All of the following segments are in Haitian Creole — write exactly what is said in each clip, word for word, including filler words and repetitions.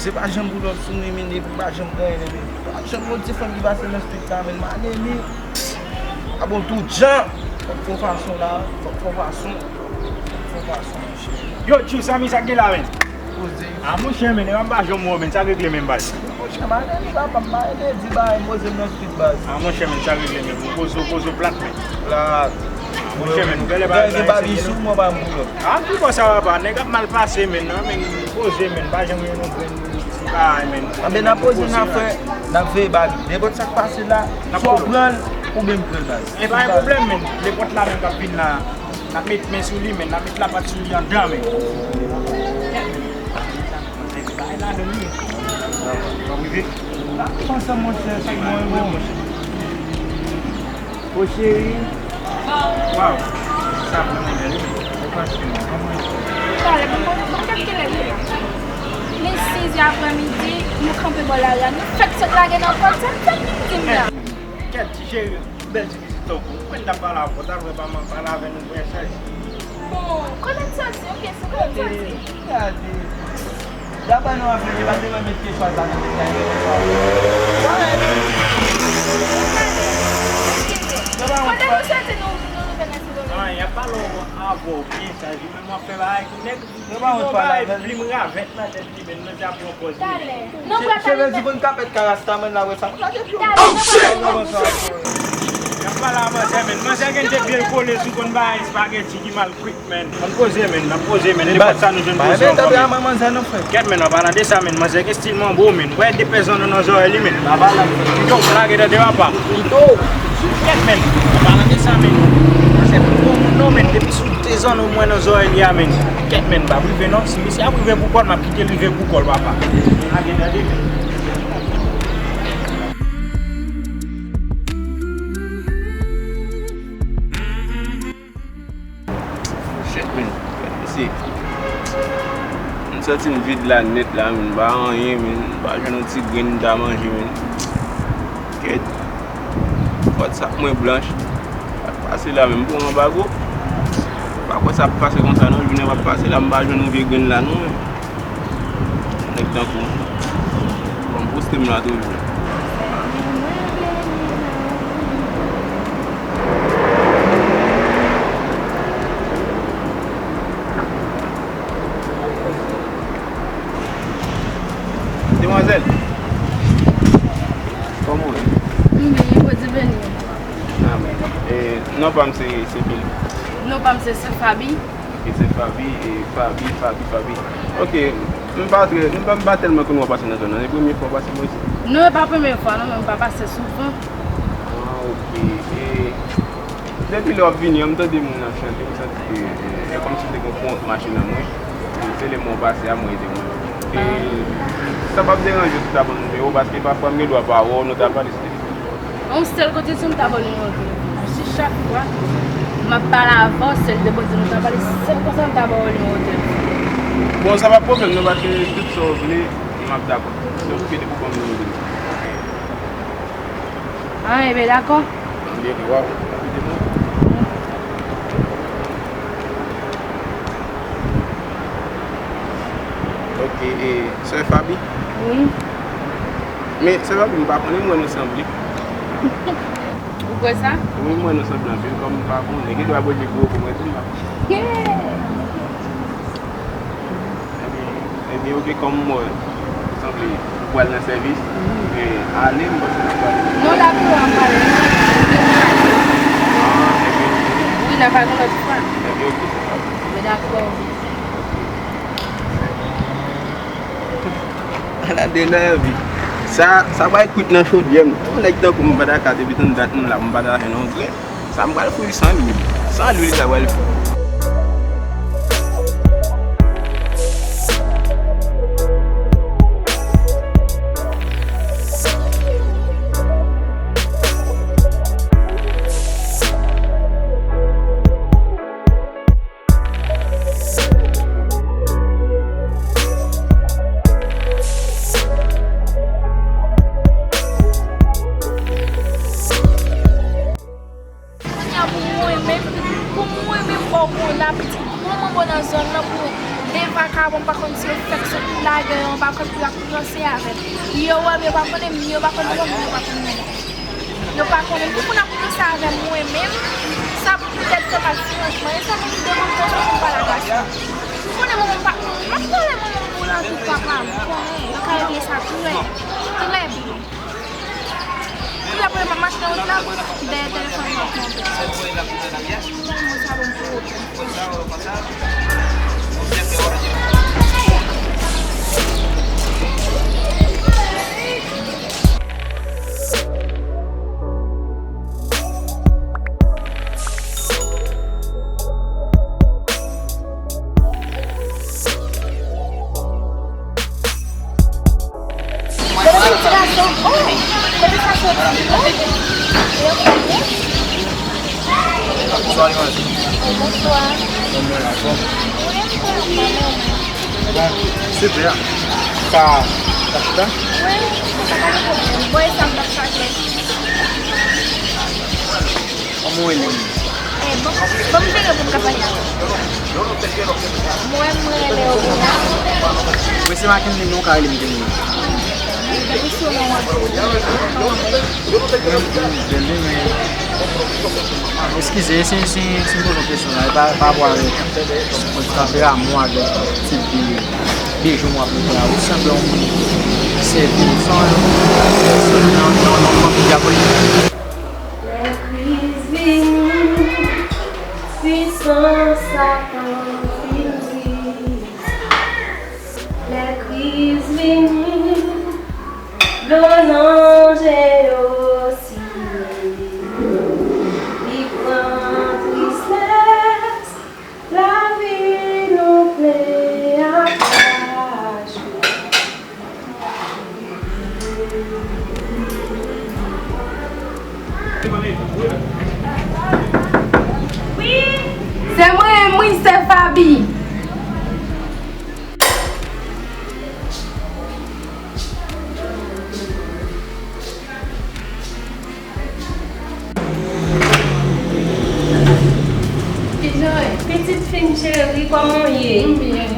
Se pa janm boulòt sou mwen, men, epi pa janm gen anyen, men. Pa janm yon ti fanm ki pase nan street la, men, m ale li. A bon, tout jan. Fòk fè fason la, fòk fè fason. Fòk fè fason, monchè. Yo, Tchou, zanmi, sa k gen la, men? Poze. A, monchè, men, e pa m pa janm wè w, men, sa k regle, men, baz? Monchè, m ale li, papa, m pa rete di bagay, poze m nan street, baz. A, monchè, men, sa k regle, men, pou poze w, poze w plat, men. Plat. A, monchè, men, nou genlè pa gen babi sou mwen, pa m boulòt. A, ki bò sa, papa? Nèg ap mal pase, men, non, men, poze, men, pa janm gen yon grenn. Anben, n ap poze, n ap fè, n ap veye babi. Nenpòt sa k pase la, swa w pran l, oubyen m pran l, baz. E pa gen pwoblèm, men. Nenpòt la menm k ap vin la, n ap met men sou li, men. N ap met lapat sou li anndan, men. Bagay ladan li. N ap panse, monchè, sa k bon, e bon. O cheri. Waw, sa vrèman bèl, wi. Ou pa cheri, kòman ou ye? Talè, bon, bon, bon, gad kilè li ye. Li sis è aprèmidi, nou kanpe bò lari a, nou fèk sot lage nan pòt, sa m fèk vin di m la. Kèt, ti cheri, bèl ti pitit tankou w. Mwen t ap pale avè w, ta vle pa m ap pale avè nou, pran chaj. Bon, kòman w santi? Ok, sou kòman w santi? Gade. Gade. Daba nou ap vini, pa te mwen met keswa sa nan tèt la, yo, sa. Kote nou soti, nou, nou rive nan Sendomeng? Ah, y ap pale avè w byen, sa, li menm w ap fè bagay kou nèg. Li gon bagay plim ravèt nan tèt li, men, men, sa pran pòz li. Talè. Nou pral pale. Cheve di konn kapèt ka rastaman la, wè sa. Talè, nou pral pale. Y ap pale a manzè, men. Manzè gen de pye l kole sou konn bagay espageti ki mal kwit. Men, ann poze, men, n ap poze, men, nenpòt sa nou jwenn poze ankò, men. Kèt, men, an palan de sa, men, manzè gen stil manbo, men. Wè, de pèz anlo nan zòrèy li, men. Pito, lage tande, papa. Pito. Kèt, men, an palan de sa, men. Manzè pa bon moun, non, men. Depi sou de zanlo mwen nan zòrèy li a, men. Kèt, men, pa prive, non. Si misye ap rive pou kò l, m ap kite l rive pou kò l, papa. Lage tande, men. Shit, men. Mesye, m santi m vid la nèt la, men. M pa anyen, men. M pa jwenn yon ti grenn m ta manje, men. Kèt. WhatsApp mwen blanch. Sa k pase la, men. M pran anbago. M pa kwè sa ap pase konsa, non. Jounen p ap pase la, m pa jwenn yon vye grenn la, non, men. Nèg tankou m. Bon, poste m la toujou. Demwazèl. Kòman w ye? M byen, Bondye beni w. Amen. E, non pa m se, se Philippe. Non pa m se, se Faby. Ok, se Faby, e Faby, Faby, Faby. Ok, m pa trè, m pa, m pa tèlman konn w ap pase nan zòn nan. Se premye fwa w pase bò isit? Non, e pa premye fwa, non, men m pa pase souvan. Ah, ok. E depi lè w ap vini an, m tande moun ap chante, m santi ke, e, e kòmsi te gen yon kont machin nan mwen. E se lè mwen pase a, mwen ede mwen. E sa p ap deranje w si w ta ban m nimewo w, paske pafwa m gen dwa pa wè w, nou ta pale sou telefòn. Yon sèl kote si m ta ba w nimewo telefòn. Si chak fwa m ap pale avè w, sèl de kote nou ta pale, sèl konsa m ta ba w nimewo telefòn. Bon, sa pa pwoblèm non, paske tout sa w vle, m ap dakò. Donk, kite pou ban m nimewo telefòn. Ah, enben, dakò. Enben, waw. Ok, e, sè Faby? Wi. Men, sè Faby, m pa konnen m wè nou sanble. Ou kwè sa? Wi, m wè nou sanble anpil, kòm m pa konnen. Gen dwa Bondye gwo pou mwen tou la. Ebyen, ebyen, ok, kòm m wè ou sanble ou pral nan sèvis, e, ale, m panse n ap pale. Non, la pou an pale. Ah, ebyen, ok. Wi, n ap pale yon lòt fwa. Ebyen, ok, sè Faby. Ebyen, dakò. Ala de nèvi. Sa, sa bay kwit nan chodyè m. Yon nèg tankou m, Badaka, depi tann dat m la, m pa ta fè non grenn. Sa m pral fri san lwil. San lwil sa pral fri. Kounye a pou mwen menm, pou mwen menm, pa ka wè m, pa konn si yo fèk sot lage, yo pa konn pou y ap ranse avè m. Yo wè m, yo pa konnen m, yo pa konn wè m, yo pa konn wè m. Yo pa konnen m. Pou moun ap ranse avè m, mwen menm, sa poutèt fè mal franchman. E sa mwen ki devan fè sa pou m pale a gason. Ou konnen manman m pa, m ap pale manman m pou l anvi papa m, ou konnen, yo ka regle sa trè, trè byen. Wi, apre m ap mache nan wout la, dèyè telefòn mwen ap tonbe. Tèlman sa ban m pwoblèm. Kote ti gason? Oh, kote sa soti? Oh, e yo fè byen? Bonswa, Imaj. Oh, bonswa. Kòman w ye? Wi, m fè anfòm, e ou menm? Bon, sipè. Sa, sa chita? Wi, sa pa gen pwoblèm. Bon, e sa m t ap chache. Kòman w rele menm? Eh, bon, bon, m te gen pou m ka pale avè w. Mwen, mwen rele Obina. Mwen se Mackendy, non, w ka rele m Kenny. Depi sou non an. Mwen, m, m, m, m, eskize, se, se, se yon kesyon pèsonèl, e pa, pa rapò avèk tanperaman w avèk tip de, de jan w ap rete a. Ou sanble yon moun ki sèvi, ou sanble yon moun ki nan, nan, nan fanmi dyabolik. Lè kriz vini, pwisans Satan fin brile. Lè kriz vini, dlo nan je yo sile. Li pran tristès, lavi nou plen ak lajwa. Se mwen, wi, se Faby. Kijan w ye? Pitit fi m cheri, kòman w ye? M byen.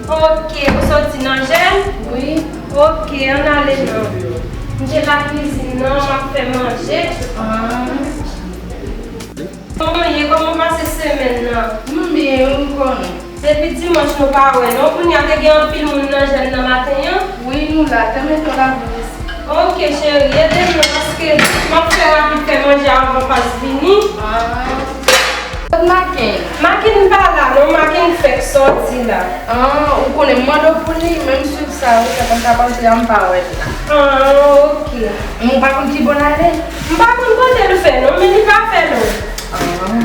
Ok, ou soti nan jèn? Wi. Ok, ann ale non. M te lakizin nan, m ap fè manje. Ah. Kòman w ye? Kòman w pase semèn nan? M byen, ou konnen. Depi dimanch nou pa wè non. Kounye a te gen anpil moun nan jèn nan maten an? Wi, nou la. Te mete w la vin isit. Ok, cheri, ede m non, paske m ap fè rapid fè manje a avan Fas vini. Ah. Kot Maken? Maken pa la non, Maken fèk sòti la. Ah, ou konnen m mande w pou li, men m swiv sa wi, sa konn sa pase a, m pa wè l la. Ah, ok. Men ou pa konn ki bò l ale? M pa konn kote l fè non, men li pa fè non. Ah.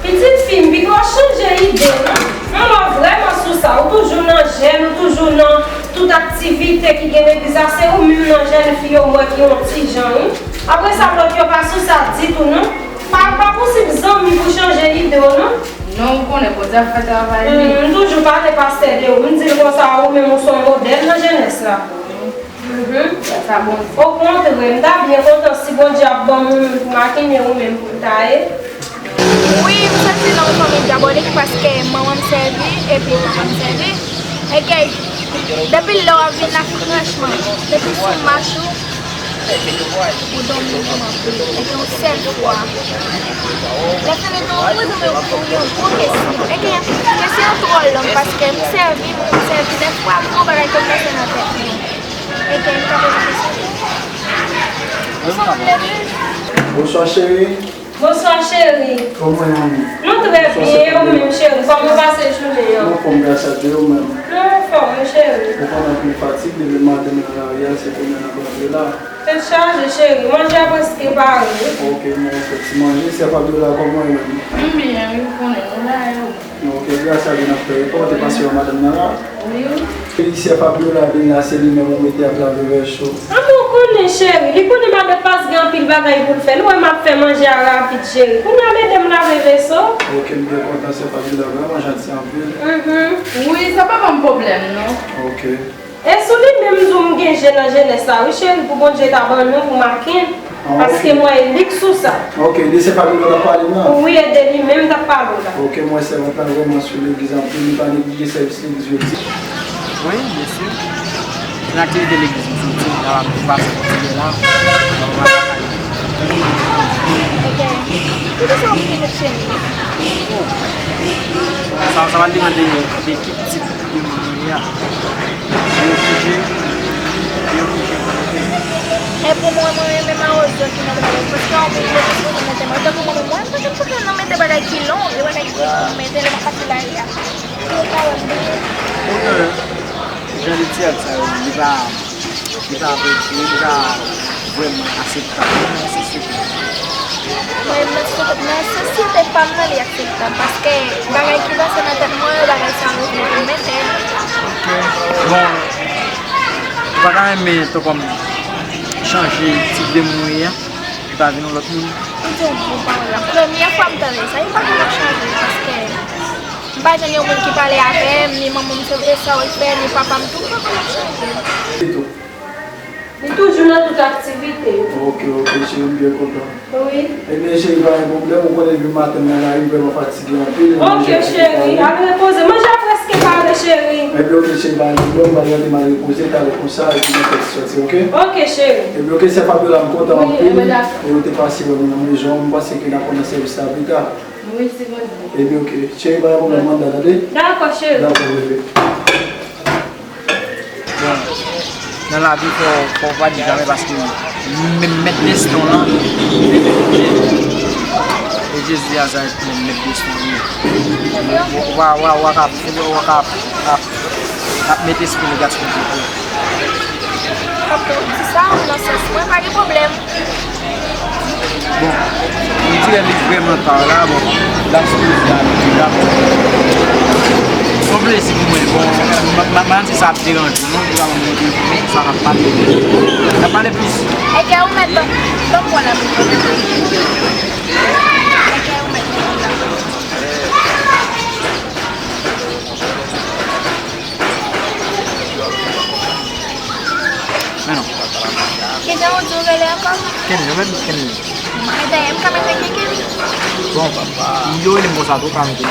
Pitit fi m, pito w chanje ide non. M wè w vrèman sou sa. Ou toujou nan jèn, ou toujou nan tout aktivite ki gen legliz la. Se ou menm nan jèn fi yo m wè ki yon ti jan, wi. Apre sa, lòt yo pa sou sa ditou non. Pa, pa posib zanmi pou chanje ide w non. Non, ou konnen Bondye ap fè travay li. Hmm, m toujou pale pastè de ou. M di l konsa, ou menm ou se yon modèl nan jenès la. Mhm. Sa bon. Okontrè, m ta byen kontan si Bondye ap ban m yon moun pou Maken, men ou menm pou l ta ye. Wi, m soti nan yon fanmi dyabolik paske manman m sèvi epi papa m sèvi. Egay, depi lè w ap vin la, franchman, depi sou mach ou, ou domine m anpil. Egay, yon sèl fwa. Lè fini tou, ou mwen domine ou pou yon gwo kesyon. Egay, kesyon an twò long paske m sèvi, m sèvi, dèfwa m gon bagay k ap pase nan tèt mwen. Egay, m ka poze kesyon tou? Wi, m ka poze. Bonswa, cheri. Bonswa, cheri. Kòman w ye, manmi? Nou trè byen, e ou menm, cheri? Kòman w pase jounen an? M anfòm, gras a Dye, ou menm? Nou anfòm, wi, cheri. Ou konn anpil fatig, depi maten m nan lari a, se kounye a n ap rantre la. Tèt chaje, cheri. Manje a prèske pare. Ok, m ap fè ti manje. Sè Fabiola, kòman w ye, manmi? M byen, wi, ou konnen, nou la, e ou? Ok, gras a Dye, n ap fè efò, te pase wè madanm nan la. Wi, wi. Sè Fabiola vin la, se li menm ou mete ap lave vèso. A, men ou konnen, cheri, li konnen madanm Fas gen anpil bagay pou l fè. Li wè m ap fè manje a rapid, cheri. Kounye a l ede m lave vèso. Ok, m byen kontan, sè Fabiola vrèman janti anpil. Mhm. Wi, sa pa ban m pwoblèm, non. Ok. E sou li menm m di w m gen je nan jenès la, wi, cheri, pou Bondye ta ban nou, pou Maken. Paske m wè lik sou sa. Ok, de sè Fabiola w t ap pale m nan? Wi, e de li menm m t ap pale w la. Ok, m wè sèvant la vrèman sou legliz anpil, li pa neglije sèvis legliz yo di. Wi, byen si. Se nan aktivite legliz m soti, la m pase yon ti lè la, m ap lakay mwen. Ok. Poukisa w vin met cheni? Sa, sa va depann de, de ki tip de moun ou ye a. Li oblije, li oblije. E pou mwen, mwen renmen mawozo ki mete bagay. Paske anpil moun ki mete mwen. Tankou mwen menm, mwen pa janm konprann nan mete bagay ki long, e bagay ki long mete lè m ap pase lari a. Pou yo ka wè m byen. Bon, jan de ti rad sa yo, li pa, li pa vre, li pa vrèman akseptab nan sosyete. Mwen, nan sosyete, nan sosyete pa m nan, li akseptab. Paske bagay ki pase nan tèt mwen, bagay sa yo vle pou m mete l. Ok. Bon, ou pa ka renmen, tankou, chanje tip de moun ou ye a, epi pa vin yon lòt moun? Ou di yon bon pawòl la. Premye fwa m tande sa, e pa ka chanje, paske m pa janm yon moun ki pale avè m, ni manman m se vre sa w fè, ni papa m tou, m pa ka chanje. Li toujou nan tout aktivite. Ok, ok, cheri, m byen kontan. Wi. Ebyen, cheri, pa gen pwoblèm, ou konnen depi maten m nan lari, m vrèman fatige anpil. Ok, cheri, al repoze. Manje a prèske pare, cheri. Ebyen, ok, cheri, pa gen pwoblèm, m pral rantre, m al repoze, talè konsa, epi nou fè ti sòti, ok? Ok, cheri. Ebyen, ok, sè Fabiola, m kontan anpil. Wi, dakò. Ou te pase wè m nan mezon, m panse ke n ap pran sèvis la pita. Wi, si Bondye. Ebyen, ok. Cheri, pa gen pwoblèm, manda, tande? Dakò, cheri. Dakò, bebe. Bon, nan lavi, fò, fò w pa di jamè, paske menm mèt desten w lan, se menm Jezi. E Jezi Nazarèt menm mèt desten w ye. Ou pa, ou pa, ou pa ka, ou pa ka ap, ap, ap mete espri negatif nan tèt ou. Ok, ou di sa, nan sans mwen, pa gen pwoblèm. Bon, m di lè li vrèman ta la, bon, l ap sipoze ale deja, bon. Se yon plezi pou mwen, bon, m, m, m pa di sa ap deranje w non, pou sa mwen mwen, men sa n ap pale. N ap pale plis. Èske ou mèt ban, ban m pran la pou mwen? Èske ou mèt ban m la? Men non. Kijan ou di w rele ankò? Kenny, yo mèt met Kenny. Mwen, dayè, m ka mete Kenny. Bon, papa. Yo rele m konsa tou, ka mete.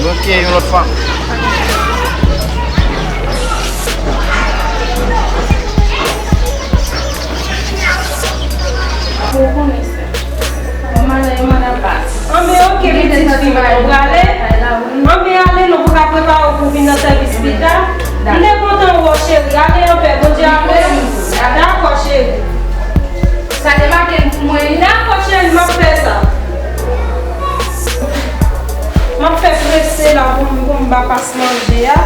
Ok, yon lòt fwa. Ou konnen sa. Bon, madan yo, madan pa. Anben, ok, pitit fi mwen, ou prale? Anben, ale non, pou ka prepare w pou vin nan sèvis pita. M te kontan wè w, cheri. Ale anpè, Bondye avè w. Dakò, cheri. Sa te make m pou mwen, wi. Dakò, cheri, m ap fè sa. M ap fè prese la pou m, pou m ba pas manje a.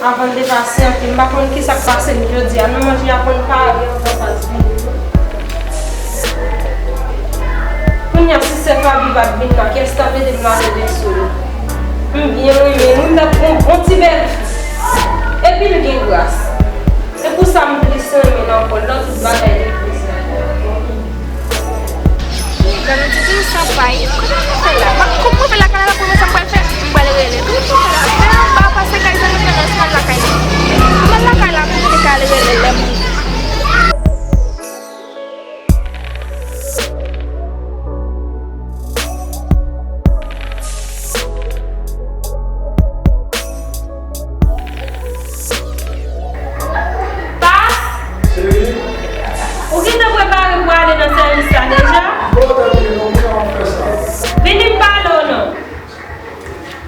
Avan l te pase anpil, m pa konn kisa k pase m jodi a, non, manje a konn pare anvan pas vini. Kounye a, si sè Faby pa t vin la, kiyès t ap ede m lave veso yo? M byen renmen l, wi, m t ap gon bon ti bèl fi. Epi l gen gras. Se pou sa m plis renmen l ankò, lè tout bagay legliz la. Gade yon ti timoun san pay. Kòman mwen fè la? Kòman mwen fè la? Kòman mwen fè la? Kòman mwen fè la? Mwen pral rele. Kòman mwen fè la? Fè anba pase kay zanmi fè nan sal lakay la. Mwen lakay la, mwen te ka al rele lè mwen. Pas! Cheri. Ou gentan prepare pou ale nan sèvis la deja? Bon, tande, non, kòman w fè sa? Vini m pale w non.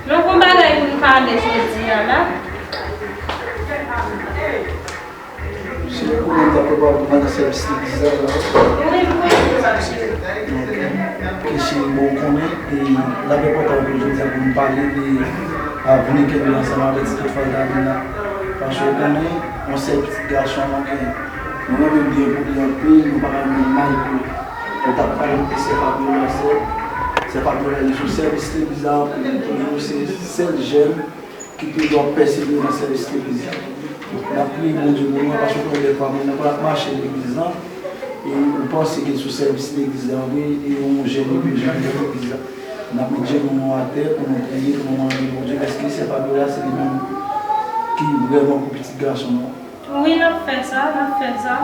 Nou gon bagay pou n pale jodi a la. Cheri, ou menm t ap prepare pou w al nan sèvis legliz la, la? Wi, m prepare, cheri. Ok. Ok, cheri, bon, ou konnen, e, l ap enpòtan pou jodi a pou nou pale de avni ke nou ansanm avèk ti tout fwa l ta vin la. Paske ou konnen, yon sèl pitit gason nou gen. Nou renmen byen pou li anpil, nou pa ka renmen mal pou li. Nou t ap pale de sè Fabiola, sè, sè Fabiola, li sou sèvis legliz la anpil, li se sèl jèn ki toujou ap pèsevere nan sèvis legliz la. N ap priye Bondye pou nou, paske w konnen dèfwa moun nan pa ap mache legliz la, e ou panse ke l sou sèvis legliz la vre, e yon jèn epi jèn nan legliz la. N ap met jenou nou atè pou nou priye, pou nou mande Bondye, paske sè Fabiola se li menm ki vrèman pou pitit gason nou an. Wi, n ap fè sa, n ap fè sa.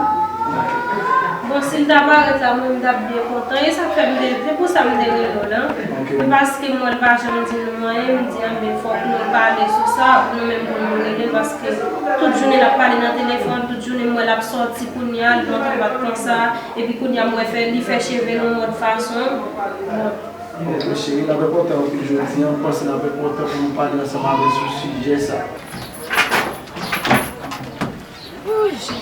Bon, si l ta parèt la, mwen, m t ap byen kontan. E sa k fè m te, se pou sa m te rele w la. Ok. Men paske m wè l pa janm di nou anyen, m di, anben, fòk nou pale sou sa, nou menm pou nou rele l, paske tout jounen l ap pale nan telefòn, tout jounen m wè l ap sòti kounye a, l pran travay konsa, epi kounye a m wè fè, li fè cheve l yon lòt fason. Bon. Ok, cheri, l ap enpòtan anpil jodi a. M panse l ap enpòtan pou nou pale ansanm avè l sou sijè sa. Wouy, Jezi.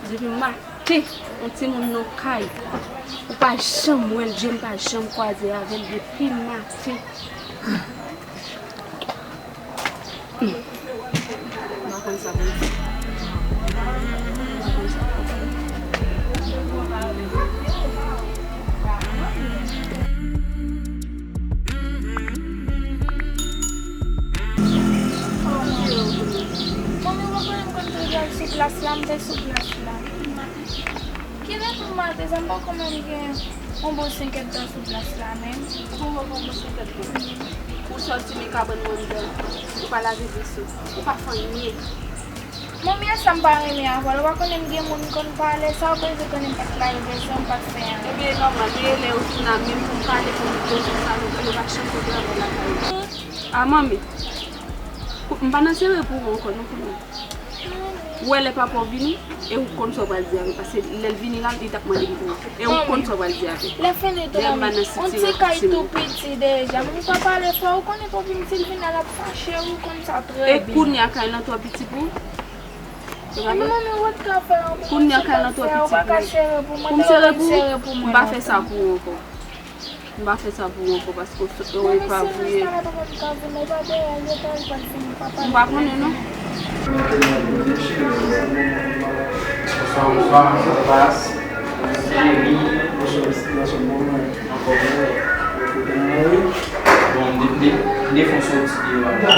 Depi maten, yon timoun nan kay, ou pa janm wè l, je m pa janm kwaze avè l depi maten. Hmm. M pa konn sa pou m di. M pa konn sa pou m di. Manmi, ou pa konnen m konn toujou al sou plas la, m te sou plas la. Kilè pou maten sa, m poko menm gen yon bon senk èdtan sou plas la menm. Ou poko gen yon bon senk èdtan? Ou sòti men kabann ou anndan, ou pa lave veso, ou pa fè anyen. Manmi, e sa m pa renmen avè w. Ou pa konnen m gen moun m konn pale, sa w bezwen konnen m pa t lave veso, m pa t fè anyen. Ebyen, e nòmal, men e lè yo fin la menm pou m pale, pou m di yo fè sa, nou, yo pa chanm kontre avè w lakay ou. A, manmi, m pa nan sere pou ou ankò non, pou nou. Ou wè lè papa w vini, e ou konn sa w pral di avè l, paske lè l vini la, li t ap mande m pou ou. E ou konn sa w pral di avè l. Lè fini tou, manmi, yon ti kay tou piti deja. Manmi, pa pale fò, ou konnen papi m, si l vin la, l ap fache, ou konn sa trè byen. E kounye a, kay lan twò piti pou ou? Epi manmi, ou t ka fè yon pou mwen, kounye a, kay lan twò piti pou ou? Pou m sere pou ou? M pa fè sa pou ou ankò. M pa fè sa pou ou ankò paske w sot, ou epavouye. M pa konnen non. Bonswa, bonswa, sa va? Cheri, anfòm, wi. Bon, m te, m te, m te fon soti deyò a.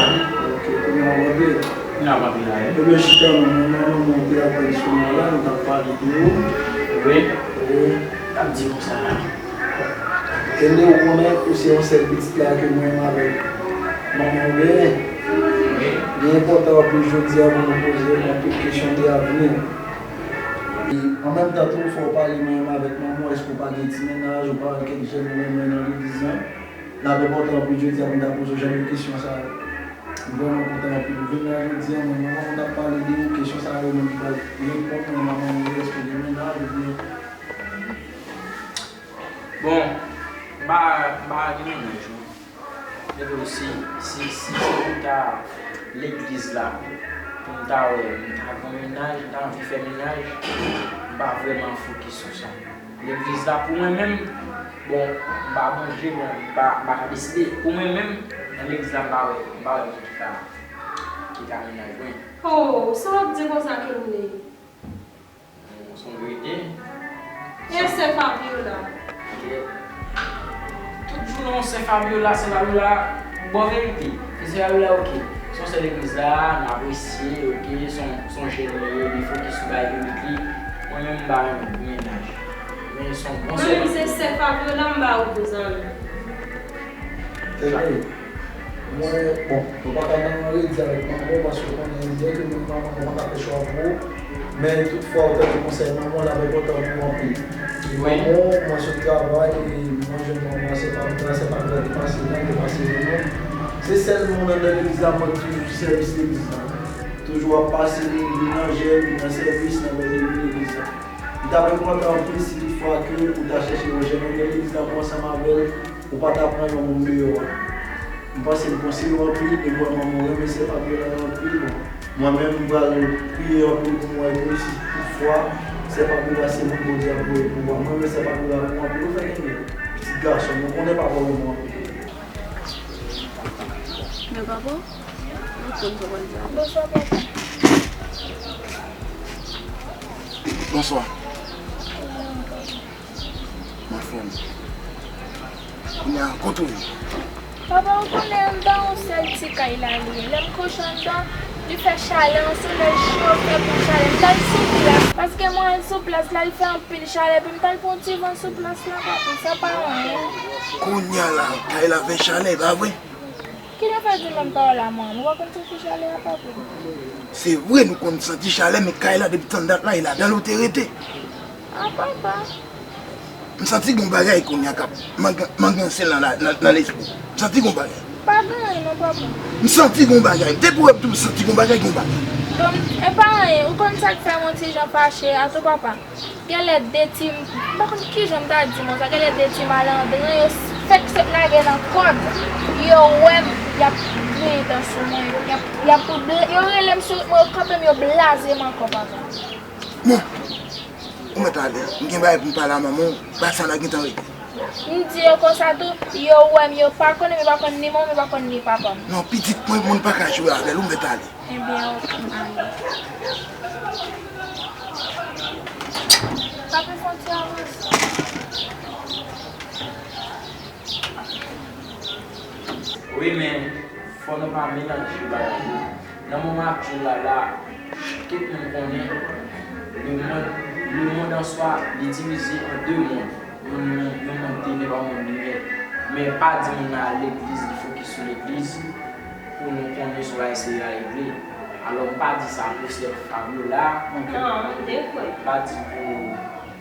Ok, kounye a w ap rantre? Kounye a w ap rantre la, wi. Ebyen, chita non, mwen, mwen, mwen, mwen te aprann sou mwen la, nou t ap pale de ou. Wi. Wi. T ap di konsa la. Kennedy, ou konnen ou se yon sèl pitit la ke mwen menm avèk manman w genyen. Wi. Li enpòtan anpil jodi a pou nou poze anpil kesyon de avni. E an menm tan tou, fò w pale mwen menm avèk manman w, èske w pa gen ti mennaj, ou pa wè kèk jèn ou renmen nan legliz lan? L ap enpòtan anpil jodi a pou n ta poze w jan de kesyon sa yo. M vrèman kontan anpil ou vin la jodi a, mwen, manman w t ap pale de ou, kesyon sa yo menm ki pral reponn mwen, manman w, èske w gen mennaj oubyen Bon, m pa, m pa gen mennaj non. Men tou, si, si, si se pou ta legliz la, pou m ta wè, m ta gen mennaj, m ta anvi fè mennaj, m pa vrèman fokis sou sa. Legliz la, pou mwen menm, bon, m pa manje, bon, m pa, m pa ka deside. Pou mwen menm, nan legliz la, m pa wè, m pa wè moun ki ka, ki ka mennaj mwen. Oh, sa w ap di konsa, Kenley? Bon, se yon verite. E sè Fabiola? Ok. Tout jounen yon sè Fabiola, sè Fabiola, bon verite. E sè Fabiola, ok. Se yon sè legliz la, n apresye, ok. Se yon, se yon jèn li ye, li fokis sou bagay biblik li. Mwen menm, m pa renmen pou mennaj. Men se yon bon sè. Mwen menm, se sè Fabiola, m ba ou pou zanmi. Mwen, bon, mwen pa ka nan redi avèk manman w, paske w konnen byen ke mwen, manman w pa ka fè chwa pou ou. Men toutfwa, ou tande konsèy manman w, l ap enpòtan pou ou anpil. E manman w, mwen sot travay, e mwen jwenn manman w, se pa mwen, se pa mwen ki pase la, ki pase pou mwen. Se sèl moun anndan legliz la, mwen ki toujou sèvis legliz la. Toujou ap pase, li, li nan jèn, li nan sèvis, nan bèl legliz la. Li t ap enpòtan anpil si toutfwa ke ou ta chèche yon jèn anndan legliz la pou ansanm avè l, ou pa ta pran yon moun deyò a. M panse m konseye w anpil, e m wè manman w renmen sè Fabiola anpil. Bon, mwen menm, m pral priye anpil pou mwen, pou si toutfwa sè Fabiola se moun Bondye ap voye pou mwen. Mwen renmen sè Fabiola pou mwen anpil. Ou fè kenbe pitit gason m, ou konnen papa w renmen w anpil. Men papa w, ou konn sa w pral di a. Bonswa, papa. Bonswa. Mwen fè m. Kounye a, kote w ye? Papa, ou konnen anndan yon sèl ti kay la li ye. Lè m kouche anndan, li fè chalè, yon solèy cho, fè gwo chalè. M t al sou plas, paske mwen Al sou plas la, li fè anpil chalè, epi m t al pran yon ti van sou plas la, papi, sa pa anyen. Kounye a la, kay la fè chalè, pa vre? Kilè w fè di menm pawòl la, manmi? Ou pa konn santi chalè a, papi? Se vre, nou konn santi chalè, men kay la, depi tann dat la, e ladan l ou te rete. A, papa. M santi gon bagay kounye a k ap mangan-, manganse nan, nan, nan lespri w. M santi gon bagay. Pa gen anyen non, papa. M santi gon bagay. Depi w wè m tou, m santi gon bagay, gon bagay. Bon, e pa anyen. Ou konn sa k fè m yon ti jan fache a tou, papa? Genlè de ti, m pa konn kijan m ta di mwen sa, genlè de ti malandren, yo s-, fèk sot lage nan kòd. Yo wè m, y ap griyen dan sou mwen, y ap, y ap, yo rele m sou wout mwen, yo kanpe m, yo blaze m ankò, papa. Bon, ou mèt ale. M gen bagay pou m pale a manman w. Bagay sa n a gentan regle. M di yo konsa tou, yo wè m, yo pa konnen m, yo pa konn ni manman m, yo pa konn ni papa m. Non, pitit mwen, moun pa ka jwe avè l, ou mèt ale. Ebyen, oke, m ale. Papi, fè yon ti avanse. Wi, men fò nou pa melanje bagay yo. Nan moman aktyèl la, la, tout moun konnen lemonn, lemonn an swa, li divize an de monn. Yon monn, yon monn tenèb ak yon monn limyè. Men pa di moun nan al legliz, li fokis sou legliz, pou nou konnen si bagay serye a regle. Alò, m pa di sa pou sè Fabiola. Non, m te kwè. M pa di pou,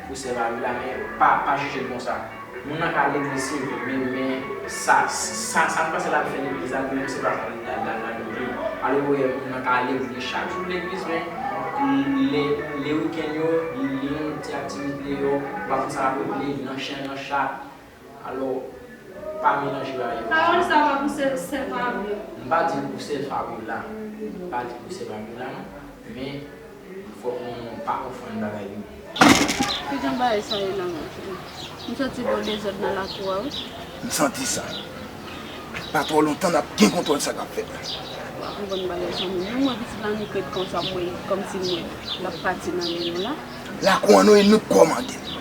pou sè Fabiola, men pa, pa jije l konsa. Moun nan ka legliz se vre, men, men sa, sa, sa k pase l ap fè legliz la, li menm se pa sa l, l, l, l ap regle. Alò, w wè, moun nan ka legliz chak jou legliz, men lè, lè wikenn yo, li, li gen yon ti aktivite deyò, ou pa konn sa l ap regle, li nan chen, nan chat. Alò, pa melanje bagay yo. Pawòl sa pa pou sè, sè Fabiola. M pa di l pou sè Fabiola. M pa di l pou sè Fabiola, non. Men, fòk nou pa konfonn bagay yo. Kijan bagay sa ye la, mon cheri? M santi gen yon dezòd nan lakou a, wi. M santi sa. Pa twò lontan, n ap gen kontwòl sa k ap fèt la. Ou pa konprann bagay sa, non. Menm mwen, pitit la, ni krèt konsa, m wè kòmsi m wè l ap pati nan men nou la. Lakou an nou e nou k kòmande l.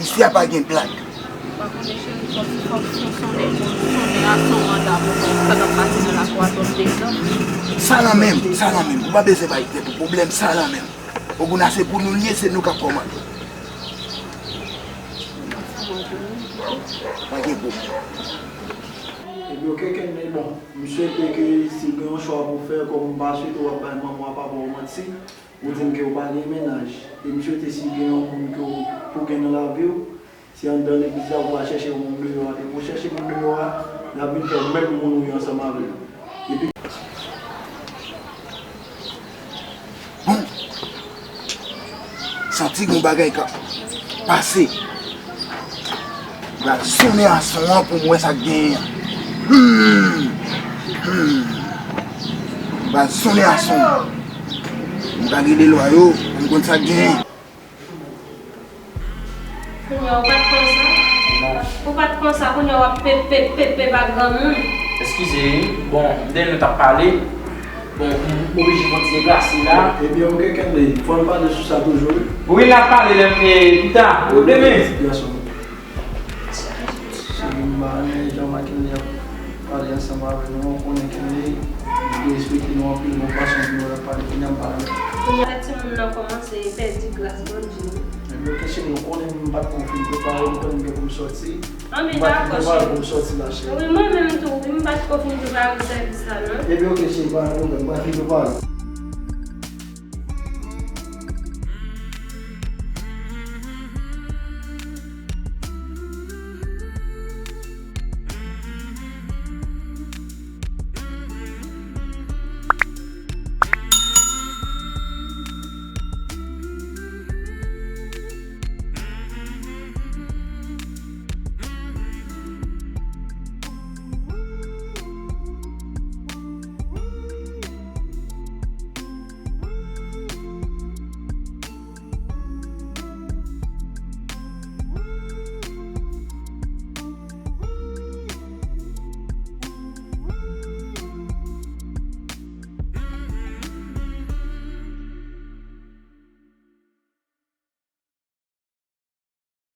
Isi a pa gen blag. Ou pa konnen, cheri, fòk, fòk, fòk sonnen, sonnen a son manda pou konn sa k ap pase nan lakou a, twòp dezòd. Sa nan men m, sa nan men m. Ou pa bezwen bay tèt ou pwoblèm, sa nan men m. Ogouna se pou nou l ye, se nou k ap kòmande. Pa gen pwoblèm. Ebyen, oke, Kenley, bon, m swete ke si gen yon chwa pou w fè, kòm m pa swete w ap bay manman w ak papa w manti, ou di m ke w pa gen mennaj. E m swete si gen yon moun ke w, pou w gen nan lavi w, se anndan legliz la, ou pa chèche yon moun deyò a. Depi w chèche moun deyò a, l ap vin fè w mèt moun ou ye ansanm avè l. Epi Bon, santi gon bagay k ap pase. M pral sonnen a son an pou m wè sa k genyen an. Hmm, hmm. M pral sonnen a son an. M pral rele lwa yo pou m konn sa k genyen. Kounye a ou pa t konsa? Non. Ou pa t konsa, kounye a w ap pepe, pepe, pepe bak granmoun. Eskize, wi. Bon, m te di nou t ap pale. Bon, m oblije fè yon ti deplase la. Ebyen, oke, Kenley, fò n pale sou sa toujou, wi. Wi, n ap pale lè m, e, pita, demen. Sitiyasyon. Cheri, m pa renmen jan Mackenley ap pale ansanm avè nou an, konnen Kenley, li derespekte nou anpil, gon fason pou nou ap pale, kounye a m pa renmen. Kounye a timoun nan kòmanse pèdi gras Bondye. Ebyen, oke, cheri, ou konnen m pa t ko fin prepare, ou konnen m gen pou m sòti. Anben, dakò, cheri. M pa t ko fin prepare pou m sòti la, cheri. Wi, mwen menm tou, wi, m pa t ko fin prepare sèvis la, non. Ebyen, oke, cheri, pa gen pwoblèm, m pa t fin prepare.